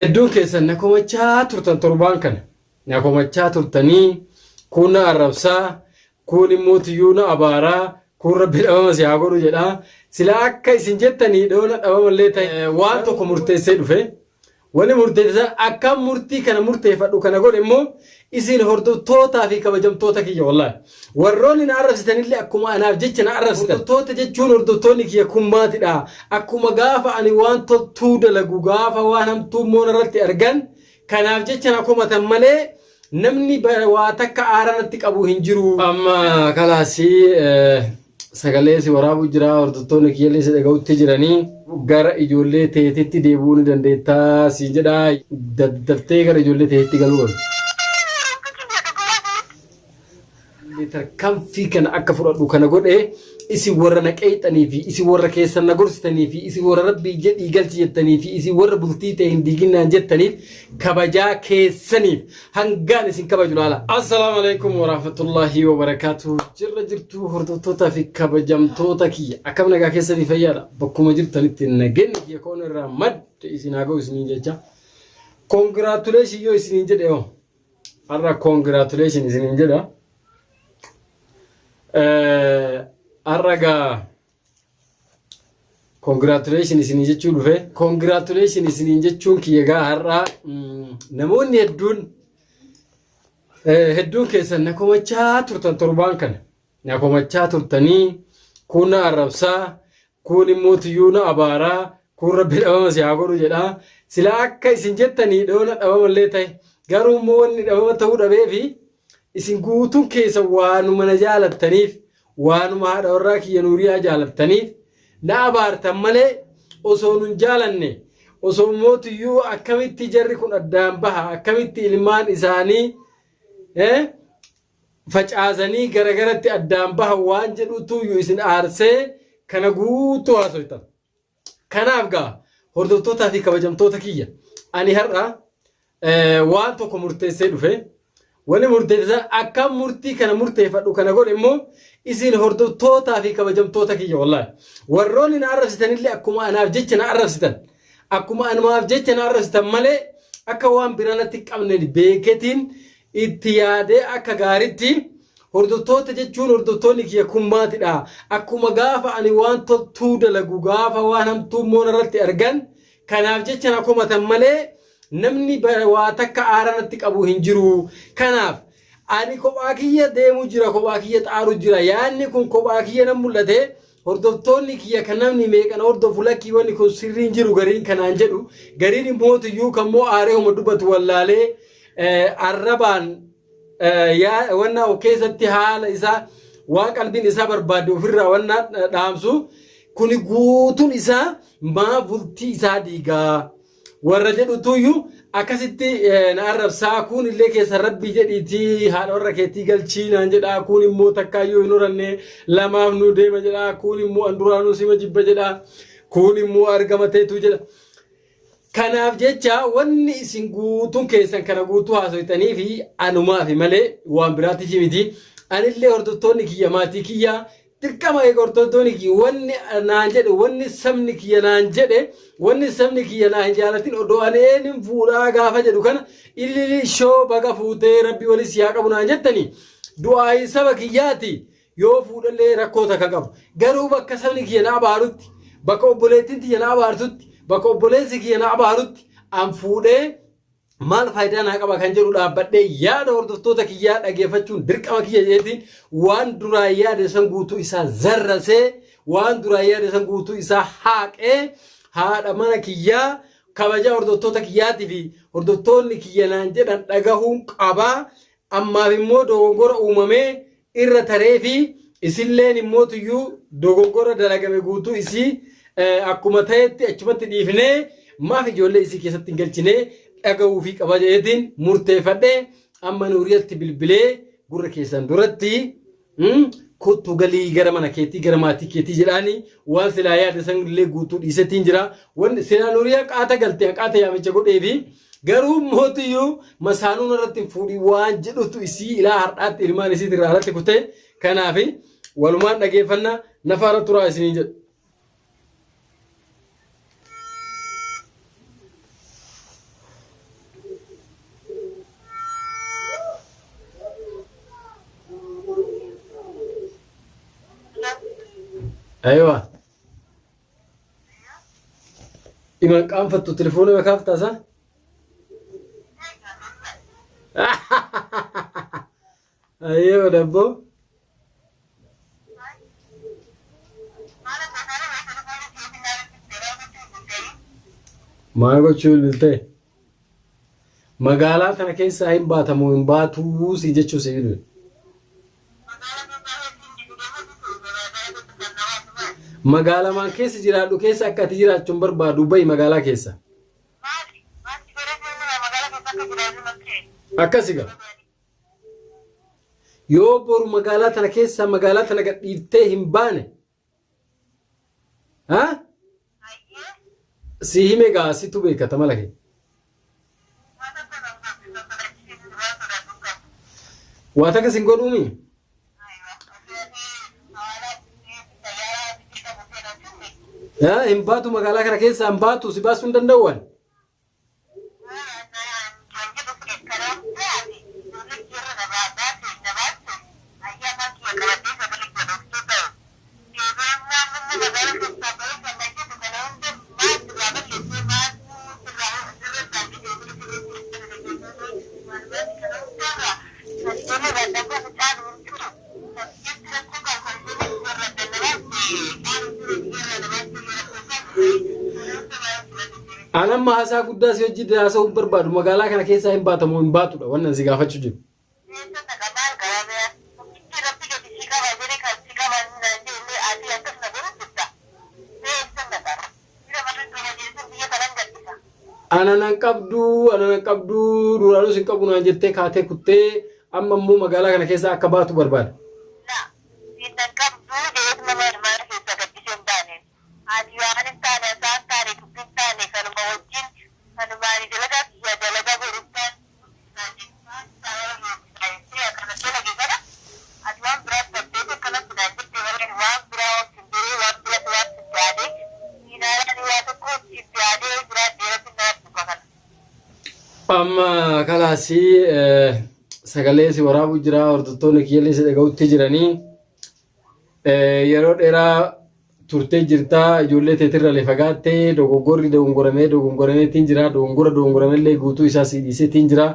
Hedduun keessan na komachaa turtan torbaan kana. Na komachaa turtanii kuun na arrabsaa, kuun immoo tiyyuu na abaaraa, kuun rabbi dhabama si haa godhu jedhaa. Sila akka isin jettanii dhoona dhabamallee ta'e waan tokko murteessee dhufe. Wanni murteessan akka murtii kana murteeffadhu kana godhe immoo isin hordoftootaa fi kabajamtoota kiyya wallaahi. Warroonni na arrabsitanillee akkuma anaaf jecha na arrabsitan. Hordoftoota jechuun hordoftoonni kiyya kun maatidha. Akkuma gaafa ani waan toltuu dalagu gaafa waan hamtuu immoo narratti argan kanaaf jecha na komatan malee namni waa takka aara natti qabu hin jiru. Amma kalaasii sagalee si waraabuu jira hordoftoonni kiyyallee si dhaga'utti jiranii gara ijoollee teetitti deebi'uu ni dandeettaa siin jedha daddaftee gara ijoollee teetitti galuu qabdi. Tarkaanfii kana akka fudhadhu kana godhe isin warra na qeeyxanii fi isin warra keessan na gorsitanii fi isin warra rabbii jedhii galchi jettanii fi isin warra bultii ta'e hin diiginnaan jettaniif kabajaa keessaniif hangaan isin kabaju laala. Assalaamu alaikum warahmatullahi wabarakaatu. Jirra jirtuu hordoftootaa fi kabajamtoota kiyya. Akkam nagaa keessanii fayyaadha. Bakkuma jirtanitti nageenyi kiyya koon irraa madde isin haa ga'u isiniin jecha. Congratulations yoo isiniin jedhe hoo. Har'a congratulations isiniin jedha. Har'a gaa congratulations isiniin jechuu dhufe. Congratulations isiniin jechuun kiyya gaa har'a namoonni hedduun hedduun keessan na komachaa turtan torbaan kana. Na komachaa turtanii kuun na arrabsaa kuun immoo tiyyuu na abaaraa kuun rabbi dhabama si haa godhu jedhaa. Sila akka isin jettanii dhoona dhabamallee ta'e garuu immoo wanni dhabama ta'uu dhabeefi isin guutuun keessa waanuma na jaalattaniif waanuma haadha warraa kiyya Nuuriyaa jaalattaniif na abaartan malee osoo nun jaalanne osoo mootiyyuu akkamitti jarri kun addaan baha akkamitti ilmaan isaanii facaasanii garagaratti addaan baha waan jedhutuyyuu isin aarsee kana guutuu haasoytan. Kanaaf gaa hordoftootaa fi kabajamtoota kiyya ani har'a waan tokko murteessee dhufe. Wanni murteessan akka murtii kana murteeffadhu kana godhe immoo isin hordoftootaa fi kabajamtoota kiyya wallaahi. Warroonni na arrabsitanillee akkuma anaaf jecha na arrabsitan. Akkuma anumaaf jecha na arrabsitan malee akka waan biraa natti hin qabne beeketiin itti yaadee akka gaaritti hordoftoota jechuun hordoftoonni kiyya kun maatidha. Akkuma gaafa ani waan toltuu dalagu gaafa waan hamtuu immoo narratti argan kanaaf jecha na komatan malee namni waa takka aara natti qabu hin jiru. Kanaaf ani kophaa kiyya deemu jira kophaa kiyya xaaru jira yaadni kun kophaa kiyya nan mul'ate hordoftoonni kiyya kan namni meeqa na hordofu lakkii wanni kun sirriin jiru gariin kanaan jedhu gariin immoo tuyyuu kan moo aaree homa dubbatu wallaalee arrabaan wanna of keessatti haala isaa waan qalbiin isaa barbaadde ofirraa wanna dhaamsu kuni guutuun isaa maa bultii isaa diigaa warra jedhutuyyuu akkasitti na arrabsaa kuun illee keessa rabbii jedhiitii haadha warra keetii galchii naan jedhaa kuun immoo takkaayyuu hin horanne lamaaf nu deema jedhaa kuun immoo an duraanuu sima jibba jedhaa kuun immoo argamateetu jedha. Kanaaf jecha wanni isin guutuun keessan kana guutuu haasoftanii fi anumaafi malee waan biraatiif miti. Anillee hordoftoonni kiyya maatii kiyya dirqama eega hordoftoonni kiyya wanni naan jedhe wanni sabni kiyya naan jedhe wanni sabni kiyya naa hin jaalatin odoo ani eenyuun fuudhaa gaafa jedhu kana ilili shoo baga fuutee rabbi wali si haa qabu naan jettanii du'aayi saba kiyyaati. Yoo fuudhellee rakkoo takka qabu. Garuu bakka sabni kiyya na abaarutti, bakka obboleettiin tiyya na abaartutti, bakka obboleessi kiyya na abaarutti an fuudhee maal faayidaa naa qaba kan jedhu dhaabbadhee yaada hordoftoota kiyyaa dhageeffachuun dirqama kiyya jedheetiin waan duraan yaade san guutuu isaa zarrasee waan duraan yaade san guutuu isaa haaqee haadha mana kiyyaa kabajaa hordoftoota kiyyaatii fi hordoftoonni kiyya naan jedhan dhagahuun qabaa Ammaaf immoo dogongora uumamee irra taree fi isilleen immoo tuyyuu dogongora dalagame guutuu isii akkuma ta'etti achumatti dhiifnee maaf ijoollee isii keessatti hin galchinee dhaga'uufii qaba jedheetiin murteeffadhe amma Nuuriyatti bilbilee gurra keessan duratti kottu galii gara mana keetii gara maatii keetii jedhaani waan silaa yaade san illee guutuu dhiisetiin jira. Wanni silaa Nuuriyaa qaata galte qaata yaamicha godheefi garuu mootiyyuu masaanuun irratti hin fuudhin waan jedhutu isii ilaa har'aatti ilmaan isiitirraa irraa alatti kutee kanaafi walumaan dhageeffanna nafaara turaa isiniin jedhu. Aywa. Iman qaanfattu telefoona makaaf taasa? Ayyoo dabboo. Maal gochuu bilbiltee? Magaalaa tana keessaa hin baatamoo hin baatuu si jechuu si bilbile. Magaalamaan keessa jiraadhu keessa akka ati jiraachuu hin barbaadu bahi magaalaa keessa. Akkasi gaa. Yoo boru magaalaa tana keessaa magaalaa tana gadhiiftee hin baane ha? Si hime gaa situ beekata mala kee. Waa takka sin godhuumi? Ha? Hin baatu magaalaa kana keessaa hin baatu si baasuu hin danda'u ani. An amma haasaa guddaa si hojii haasa'uu hin barbaadu. Magaalaa kana keessaa hin baatamu hin baatudha wannan si gaafachuu jiru. Ana nan qabdu ana nan qabdu duraanuu sin qabu naan jettee kaatee kuttee amma immoo magaalaa kana keessaa akka baatu barbaada. Ati waan hin taane hasaa hin taane dubbi hin taane kanuma wajjin kanuma ani dalagaa kiyya dalagaa godhuttaan kana dalage kana ati waan biraatti abdeete akkanatti naan jette malee ani waan biraa waan sin godhee waan biratti waan sitti yaadee diinaaraan waa tokko sitti yaadee jiraadhe irratti na dhuga kana. Amma kalaasii sagalee si waraabuu jira hordoftoonni kiyyallee si dhaga'utti jiranii. Yeroo dheeraa turtee jirta ijoollee teetirra fagaattee dogoggorri dogongoramee dogongorameetiin jira dogongora dogongoramellee guutuu isaa si dhiiseetiin jira.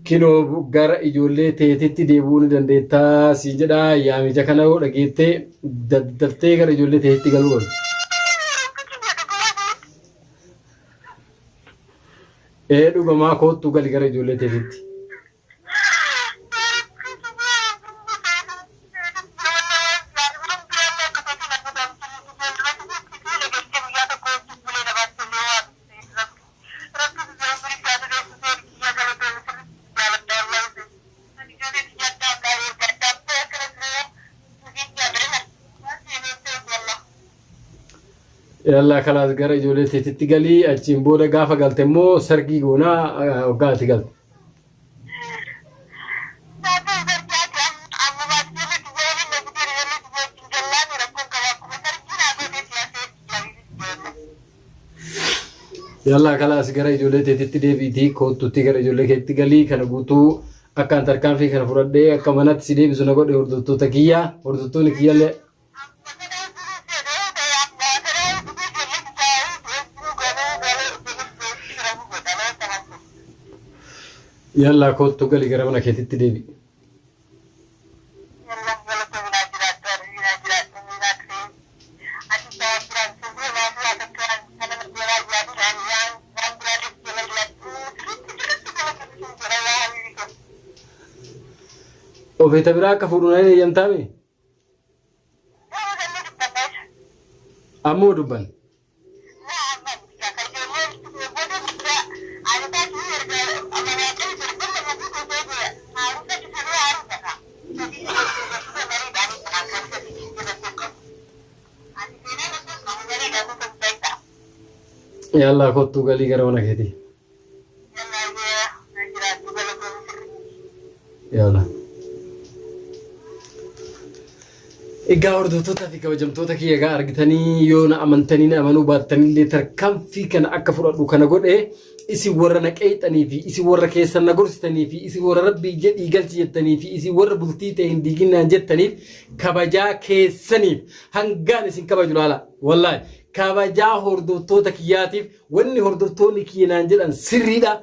Kinoo gara ijoollee teetitti deebi'uu ni dandeettaa si jedha yaamicha kana yoo dhageettee daddaftee gara ijoollee teetitti galuu qabdi. Ee dhugamaa koottuu gali gara ijoollee teetitti. Yallaa kalaas gara ijoollee teetitti galii achiin booda gaafa galte immoo sargii goonaa waggaa ati galte. Yallaa kalaas gara ijoollee teetitti deebiitii koottutti gara ijoollee keetti galii kana guutuu akkaan tarkaanfii kana fudhadhee akka manatti si deebisu na godhe hordoftoota kiyya hordoftoonni kiyyallee Yallaa koottu gali gara mana keetitti deebi'i. Ofeeta biraa akka fuudhu na hin eeyyamtaame? Ammoo dubban. Yallaa kottuu galii gara mana keetii. Yalla. Egaa hordoftoota fi kabajamtoota kiyya egaa argitanii yoo na amantanii na amanuu baattanillee tarkaanfii kana akka fudhadhu kana godhe Isin warra na qeeyxanii fi isin warra keessan na gorsitanii fi isin warra rabbii jedhii galchi jettanii fi isin warra bultii ta'e hin diiginnaan jettaniif kabajaa keessaniif hangaan isin kabaju laala. Wallaahi kabajaa hordoftoota kiyyaatiif wanni hordoftoonni kiyya naan jedhan sirriidha.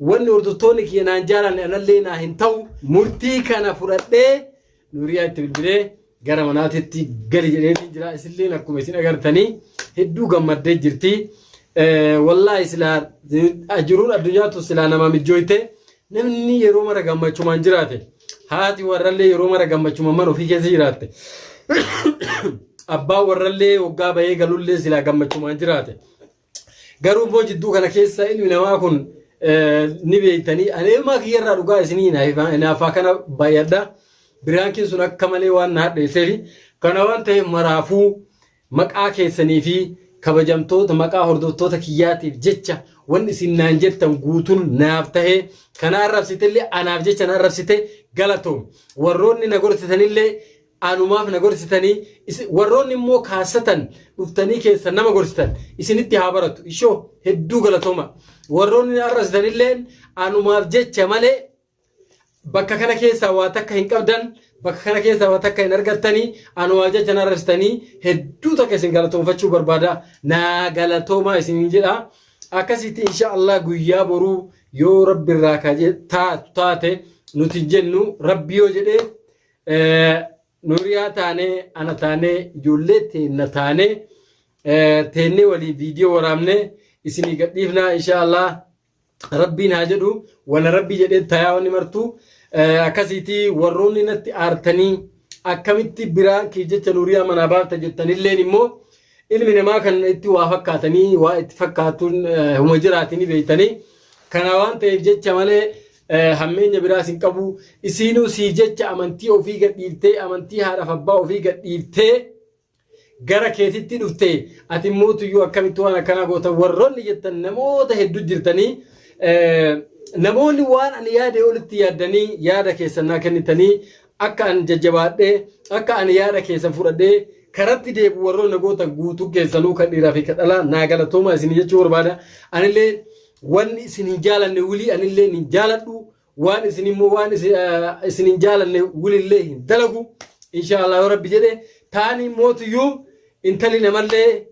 Wanni hordoftoonni kiyya naan jaalanne anallee naa hin ta'u. Murtii kana fudhadhee Nuuriyaa itti bilbilee gara manaatitti gali jedheetiin jira. Isilleen akkuma isin agartanii hedduu gammaddee jirti. Wallaahi silaa jiruun addunyaatu silaa nama mijjooyte namni yeroo mara gammachumaan jiraate. Haati warrallee yeroo mara gammachumaan mana ofii keessa jiraatte. Abbaan warrallee waggaa bahee galullee silaa gammachumaan jiraate. Garuu immoo jidduu kana keessa ilmi namaa kun ni beektanii ani ilmaa kiyyarraa dhugaa isinii hinaaffaa kana baay'adha. Biraankiin sun akka malee waan na hadheesseefi kana waan ta'eef maraafuu maqaa keessanii fi kabajamtoota maqaa hordoftoota kiyyaatiif jecha wanni isin naan jettan guutuun naaf tahee kana arrabsitellee anaaf jecha na arrabsite galatoom. Warroonni na gorsitanillee anumaaf na gorsitanii warroonni immoo kaasatan dhuftanii keessa nama gorsitan isinitti haa baratu ishoo hedduu galatooma warroonni na arrabsitanillee anumaaf jecha malee bakka kana keessaa waa takka hin qabdan bakka kana keessaa waa takka hin argattanii anumaaf jecha na arrabsitanii hedduu takka isin galatoomfachuu barbaada naa galatoomaa isiniin jedha akkasitti insha Allah guyyaa boruu yoo rabbi irraa taatu taate nuti jennu rabbi yoo jedhee Nuriyaa taanee ana taanee ijoollee teenna taanee teennee waliin viidiyoo waraabnee isinii gadhiifnaa insha Allah rabbiin haa jedhu wana rabbii jedhee tayaa wanni martuu akkasiitii warroonni natti aartanii akkamitti biraankii jecha Nuriyaa manaa baafta jettanilleen immoo ilmi namaa kan itti waa fakkaatanii waa itti fakkaatuun huma jiraatanii beektanii kana waan ta'eef jecha malee hammeenya biraas hin qabu. Isiinuu siif jecha amantii ofii gadhiiftee amantii haadhaaf abbaa ofii gadhiiftee gara keetitti dhufte ati immoo tuyyuu akkamitti waan akkanaa goota warroonni jettan namoota hedduu jirtanii namoonni waan ani yaade olitti yaaddanii yaada keessan naa kennitanii akka an jajjabaadhee akka ani yaada keessan fudhadhee karatti deebi'u warroonni gootan guutuu keessanuu kan dhiiraa fi kan dhalaa naa galatoomaa isin jechuu barbaada. Anillee wanni isin hin jaalanne wilii anillee hin jaaladhu waan isin immoo waan isin hin jaalanne wilillee hin dalagu. Inshaallah yoo rabbi jedhe taanii mootiyyuu intali namallee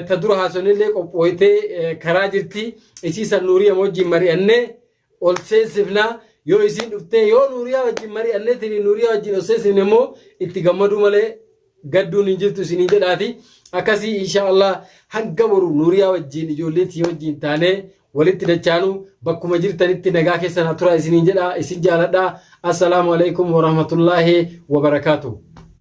ta dura haasonillee qophooytee karaa jirti isii san nuurii wajjin mari'annee ol seensifna yoo isiin dhuftee yoo nuuriyaa wajjin mari'anneetiin nuuriyaa wajjin ol seensifne immoo itti gammaduu malee gadduun hin jirtu isiniin jedhaati akkasii insha Allah hanga boru nuuriyaa wajjin ijoollee tiyya wajjin taanee walitti dachaanu bakkuma jirtanitti nagaa keessan haa turaa isiniin jedha isin jaaladha assalaamu alaikum warahmatullaahi wabarakaatu.